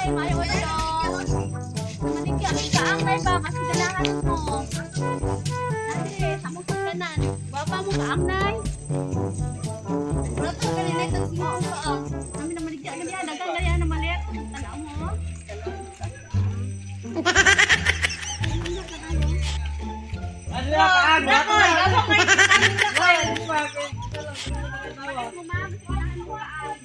Nay, maayo adlaw. Namaligya mi kaang, Nay, ba kasi ganahan mo. Ate, sa mong pagkanan. Baba mo kaang, Nay. Wala to galinay tag sino kaang. Kami namaligya gali dagan gali na malit. Tanaw mo. Lakoy, lakoy, lakoy. Malit mo, ma'am. Ganahan mo kaang.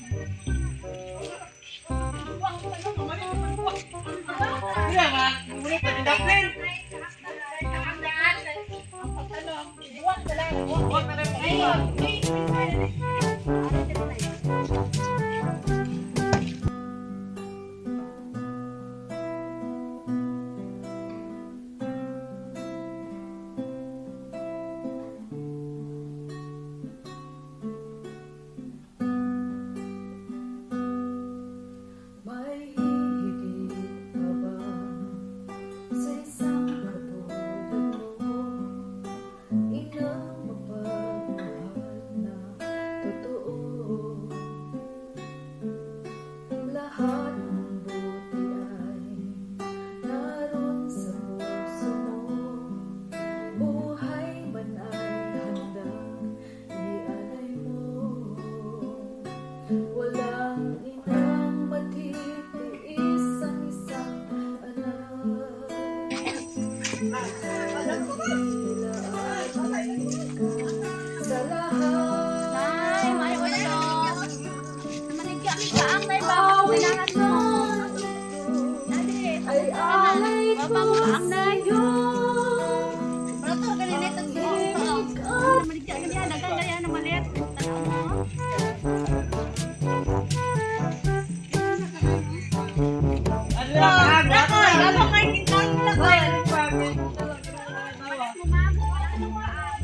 May hihigit pa ba sa isang katulad mo? Inang mapagmahal na totoo. Lahat ng buti ay naroon sa puso mo. Buhay man ay handang ialay mo. Walang inang matitiis ang isang anak. Tila ay ka sa lahat. Nay, maayo adlaw. Namaligya mi kaang, Nay, ba kasi ganahan mo. Ate, sa Ay mong pagkanan. alay Baba ko mo kaang, Nay. sa'yo. Wala to galinay tag sino kaang. Namaligya gali dagan gali na malit. Tanaw mo. Lakoy, lakoy, lakoy. Malit mo, ma'am. Ganahan mo kaang.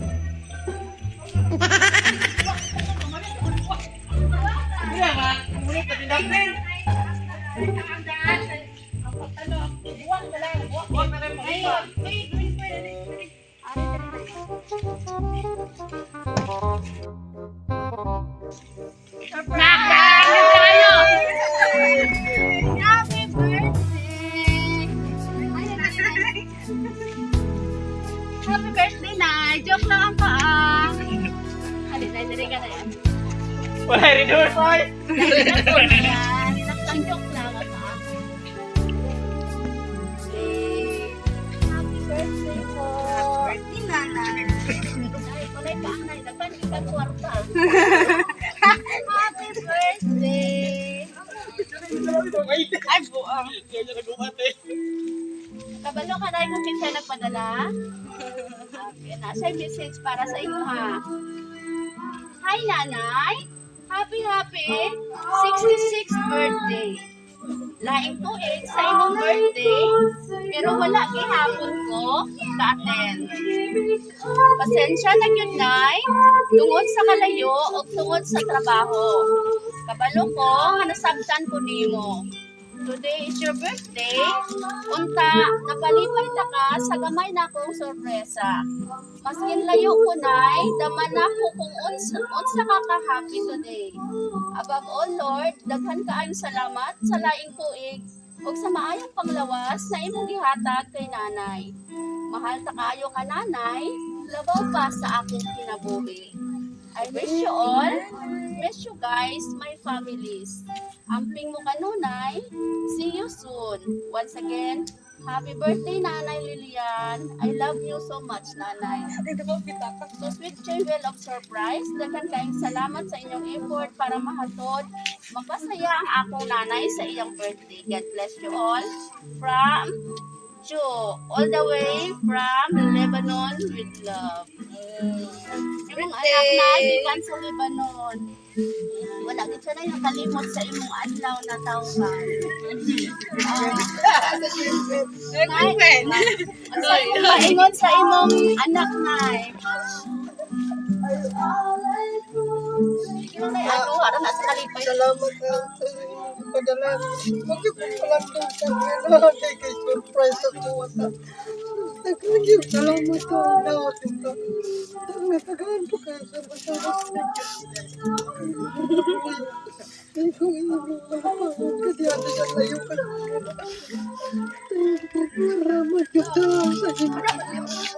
Nakain tayo! Happy birthday! Happy birthday, Nay! Joke lang ang paa. Halin, Nay, dali ka na yan. Wala rin doon, boy. Yan, lang joke lang ang paa. Happy birthday po! Birthday, Nanay. Ay, kulay pa ang Nay. Daghan ka kwarta. Happy birthday! Ay, buang. Kabalo ka na kung kinsa nagpadala? Okay, nasa message para sa inyo ha. Hi, Nanay! Happy, happy 66th birthday. Laing tuig sa imong birthday, pero wala gihapon ko ka-attend. Pasensya na gyud, Nay, tungod sa kalayo o tungod sa trabaho. Kabalo ko nga nasabtan ko nimo. Today is your birthday. Unta, napalipay ta ka sa gamay na akong sorpresa. Maskin layo ko, Nay, dama na ko kung unsa ka ka-happy today. Above all, Lord, daghan kaayong salamat sa laing tuig ug sa maayong panglawas na imong gihatag kay nanay. Mahal ta kaayo ka, Nanay, labaw pa sa akong kinabuhi. I wish you all, wish you guys, my families. Amping mo kanunay, see you soon. Once again, happy birthday, Nanay Lilian. I love you so much, Nanay. So sweet joy well of surprise, daghan kayong salamat sa inyong effort para mahatod, mapasaya ang akong nanay sa iyang birthday. God bless you all. From Chu, all the way from Lebanon with love. Imong anak na gikan sa Lebanon. Wala gid siya na nakalimot sa imong adlaw na tawhan. Nay, unsa imong maingon sa imong anak, Nay? Kino nay ano, ara na sa kalipay. Salamat na sa inyong padala. Huwag niyo pong palanggang sa akin. Kay surprise ako. Wala. Daghang yung salamat sa natin ta. Natagaan po kayo sa masarap na Ay, kung iyong mga kadiyato sa layo ka. Salamat kita sa inyo.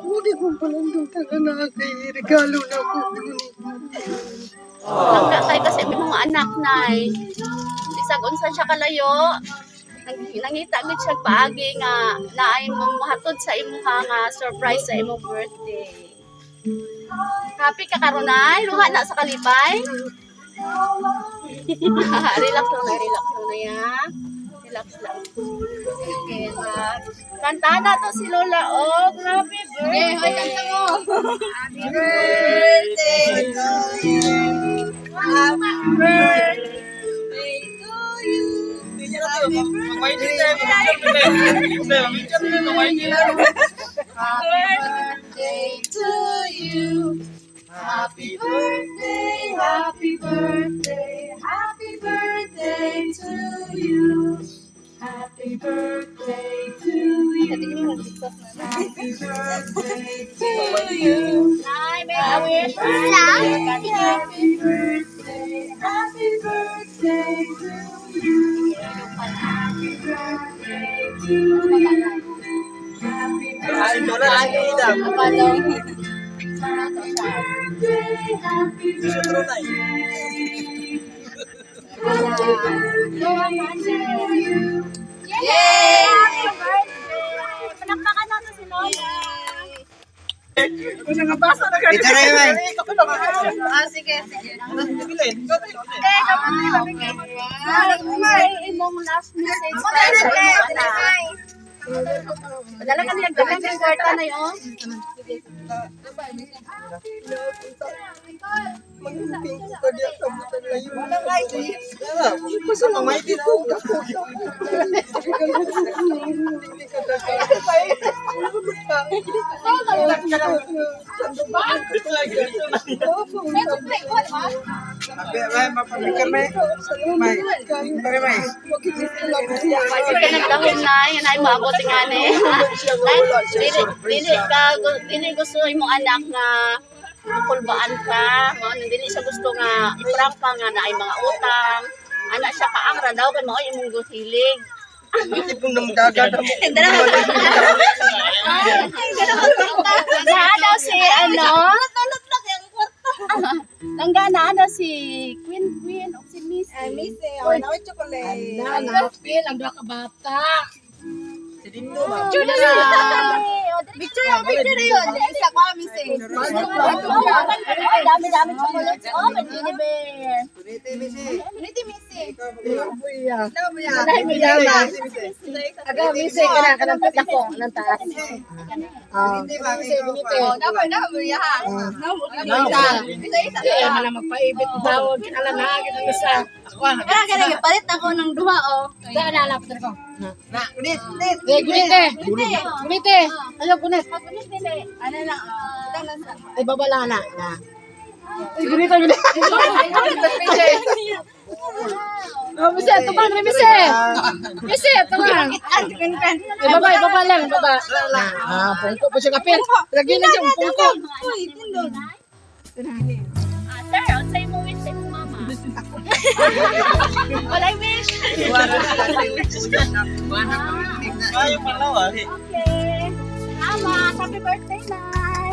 Huwag akong palandong taga na kay regalo na ako. Langga kay kasi may mga anak, Nay. Bisag unsa siya kalayo, nangita gid siya paagi nga naay mong mohatod sa imuha nga surprise sa imong birthday. Happy ka karon, Nay? Luha na sa kalipay? Relax lang na, relax lang na ya. Relax lang. Okay, kanta na to si Lola. Oh, grabe birthday. Hoy, kanta mo. Happy birthday to you. Happy birthday to you. Happy birthday to you. Happy birthday, happy birthday, happy birthday to you. Happy birthday to you. Happy birthday to you. Nay, may a wish. Happy birthday, happy birthday to you. Happy birthday to you. Happy birthday, happy birthday. Happy birthday to you. Yay! Happy birthday! Palakpakan natin si Lola. Ah, sige, sige. Ay, imong last message para sa imong anak. Padala ka niya, daghang kang kwarta na yun. Magpiping ko ka diya sa butang layo. Pasalamat ko. Dako. Hindi ka dako. Kasi ka nagdahom na, yun ay maabot nga ni. Dili, dili ka, dili gusto imong anak nga makulbaan ka, mao nang dili siya gusto nga i-prank pa nga na ay mga utang. Anak siya kaangra daw kay mao imong guhilig. Naa daw si ano? Langga naa daw si Queen Queen o si Miss. Miss, oh, now chocolate. Picture yun, picture yun. Isa ko, miss eh. Ay, dami-dami chocolates. Oh, may teddy bear. Uniti, miss eh. Aga, misi ka na, kanang ako, ng taas. Ah, misi, gunite. Oh, dapat na, ya. Isa, isa. Di, man na magpaibit tawag, kinala na, kitang isa. Kaya kaya palit ako ng duha oh. Daan na, alapit ko. Na, gunit, gunit. Gunite. Gunite. Ayaw, gunit. Ano lang, oh. Ito lang sa. Ay, baba lang na. Na. Ay, gunite, gunite. Oh, misi, tubang rin, misi. Misi, tubang. Ay, baba, baba lang, baba. Ah, pungko po siya kapil. Lagi na siya, pungko. Uy, tindog. Ah, sir, unsay mo wish sa imong mama? Walay wish. Okay. Salamat. Happy birthday, Nay.